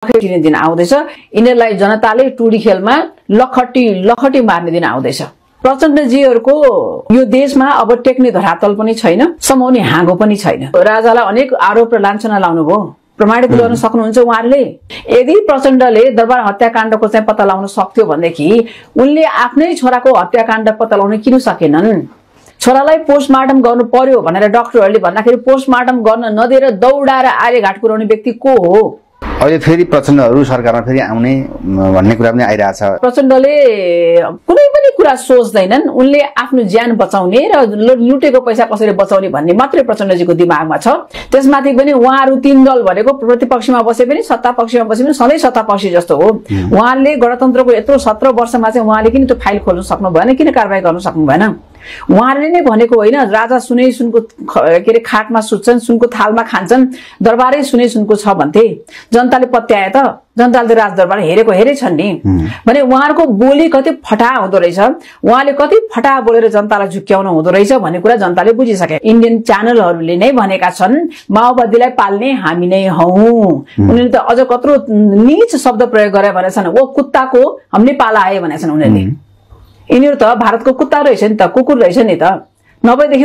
खेल्ने दिन आउँदैछ। यिनीहरूलाई जनताले टुडी खेलमा लखटी मार्ने दिन आउँदैछ। प्रचण्डजीहरूको यो देशमा अब टेक्ने धरातल पनि छैन, समाउने हाँगो पनि छैन। राजालाई अनेक आरोप र लाञ्छना लाउनुभयो, प्रमाणित गर्न सक्नुहुन्छ उहाँहरूले। यदि प्रचण्डले दरबार हत्याकाण्डको चाहिँ पत्ता लगाउन सक्थ्यो भनेदेखि उनले आफ्नै छोराको हत्याकाण्ड पत्ता लगाउन किन सकेनन्? छोरालाई पोस्टमार्टम गर्नु पर्यो भनेर डाक्टरहरूले भन्दाखेरि पोस्टमार्टम गर्न नदिएर दौडाएर आर्यघाट पुर्याउने व्यक्ति को हो? अहिले फेरि प्रचण्डहरू सरकारमा फेरि आउने भन्ने कुरा पनि आइरहेछ। प्रचण्डले कुनै पनि कुरा सोच्दैनन्। उनले आफ्नो ज्यान बचाउने र लुटेको पैसा कसरी बचाउने भन्ने मात्रै प्रचण्डजीको दिमागमा छ। त्यसमाथि पनि उहाँहरू तीन दल भनेको प्रतिपक्षमा बसे पनि सत्ता पक्षमा बसे पनि सधैँ सत्ता पक्ष जस्तो हो। उहाँले गणतन्त्रको यत्रो 17 वर्षमा चाहिँ उहाँले किन त्यो फाइल खोल्न सक्नु भएन, किन कारबाही गर्न सक्नु भएन? उहाँहरूले नै भनेको होइन, राजा सुनै सुनको के अरे खाटमा सुत्छन्, सुनको थालमा खान्छन्, दरबारै सुनै सुनको छ भन्थे। जनताले पत्याए त, जनताले राजदरबार हेरेछन् नि भने उहाँहरूको बोली कति फटा हुँदो रहेछ, उहाँले कति फटा बोलेर जनतालाई झुक्क्याउन हुँदो रहेछ भन्ने कुरा जनताले बुझिसके। इन्डियन च्यानलहरूले नै भनेका छन् माओवादीलाई पाल्ने हामी नै हौं। उनीहरूले त अझ कत्रो नीच शब्द प्रयोग गरे भनेछन्, ओ कुत्ताको हामीले पाला आए भनेछन् उनीहरूले। यिनीहरू त भारतको कुत्ता रहेछ नि त, कुकुर रहेछ नि त, नभएदेखि